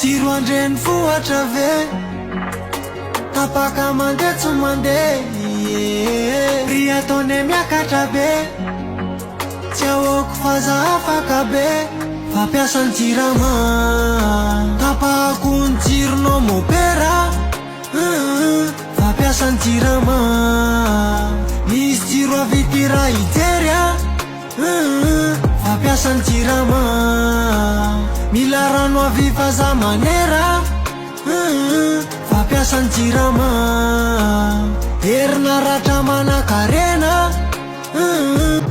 Jiro an-drenivohitra ve? Tapaka mandeha tsy mandeha ie. Prix ataonay miakatra be. Tsy ahoako fa za afaka be. Fampiasa ny jirama. Tapahako ny jironao mopera. Hum fampiasa ny jirama. Misy jiro avy ity raha hijery a. Hum fampiasa ny jirama. Mila rano avy fa za manera. Hum fampiasa ny jirama. Herinaratra manankarena. Hum.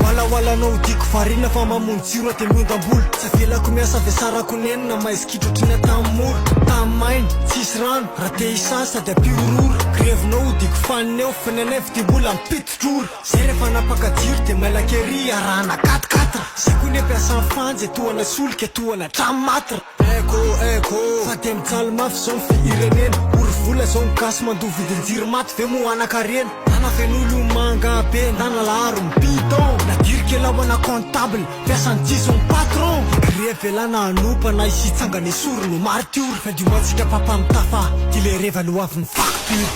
Walawalanao tiako variana fa mamono jiro aho dia miondam-bolo. Tsy avelako miasa vesarako nenina maizikitra ohatry ny antanimora. Tany maina, tsisy rano, raha te hisasa dia ampio rora. Grevinao hodiako fanina eo fa ny anay vy dia mbola mipiti-drora. Zay rehefa napaka jiro dia mailaka ery arahana quatre quatre. Zay koa ny ampiasan'ny fanjy tohana solika tohana hatramin'ny matre. Eko eko fa dia mijaly mafy zao ny firenena. Ory vola zao ny gasy mandoa vidin-jiro maty ve moa hanan-karena. Ndana feno olo manga be ndana laharo ny bidon. Nadirika elah ana comptable mpiasan'ny diso ny patron. Grevy elah na hanopa na hisy hitsangana esory no martiora. Fin du mois tsika papa mitafa ty le reva loavin'ny facture.